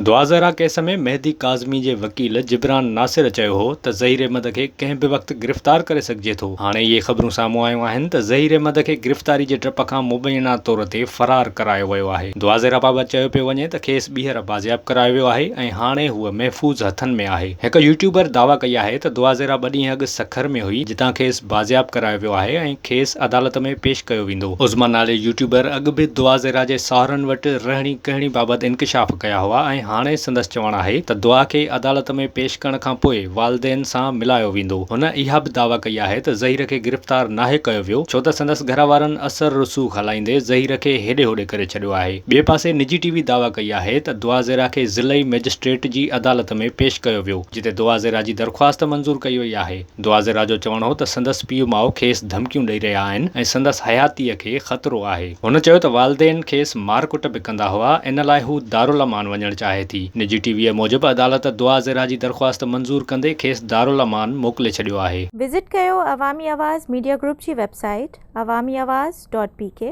دعا زهرا ڪيس ۾ مهدي ڪاظمي جي وڪيل جبران ناصر چيو هو ته ظهير احمد کي ڪنهن به وقت گرفتار ڪري سگهجي ٿو. هاڻي اهي خبرون سامهون آيون آهن ته ظهير احمد کي گرفتاري جي ڊپ کان مبينا طور تي فرار ڪرايو ويو آهي. دعا زهرا بابت چيو پيو وڃي ته کيس ٻيهر بازياب ڪرايو ويو آهي ۽ هاڻي هوء محفوظ هٿن ۾ آهي. هڪ يوٽيوبر دعويٰ ڪئي آهي ته دعا زهرا ٻه ڏينهن اڳ سکر ۾ هئي جتان کيس بازياب ڪرايو ويو آهي ۽ کيس عدالت ۾ پيش ڪيو ويندو. عظميٰ نالي يوٽيوبر اڳ به دعا زهرا جي ساهرن وٽ رهڻي ڪهڻي بابت انڪشاف ڪيا هئا ۽ هاڻي سندس چوڻ آهي ته دعا کي عدالت ۾ پيش ڪرڻ کانپوء والدين سان ملايو ويندو. هن اها به دعويٰ ڪئي آهي ته ظهير کي گرفتار ناهي ڪيو ويو ڇو ته سندس گهر وارن اثر رسوخ هلائيندي ظهير کي هيڏي هوڏي ڪري ڇڏيو آهي. ٻئي پاسي نجي ٽي وي دعويٰ ڪئي آهي ته دعا زهرا کي ضلعي مئجسٽريٽ جي عدالت ۾ پيش ڪيو ويو جتي دعا زهرا جي درخواست منظور ڪئي وئي آهي. دعا زهرا جو چوڻ هو ته سندس پيء ماء کيس ڌمڪيون ڏئي رهيا آهن ۽ سندس حياتيء کي خطرو آهي. هن چيو ته والدين کيس مارڪٽ به ڪندا هئا، ان لاء هو دارالامان وڃڻ چاهي ٿي. نجي ٽي ويء موجب عدالت دعا زهرا جي درخواست منظور ڪندي کيس دارالامان موڪلي ڇڏيو آهي. وزٽ ڪيو عوامي آواز ميڊيا گروپ جي website Awami Awaz dot P K.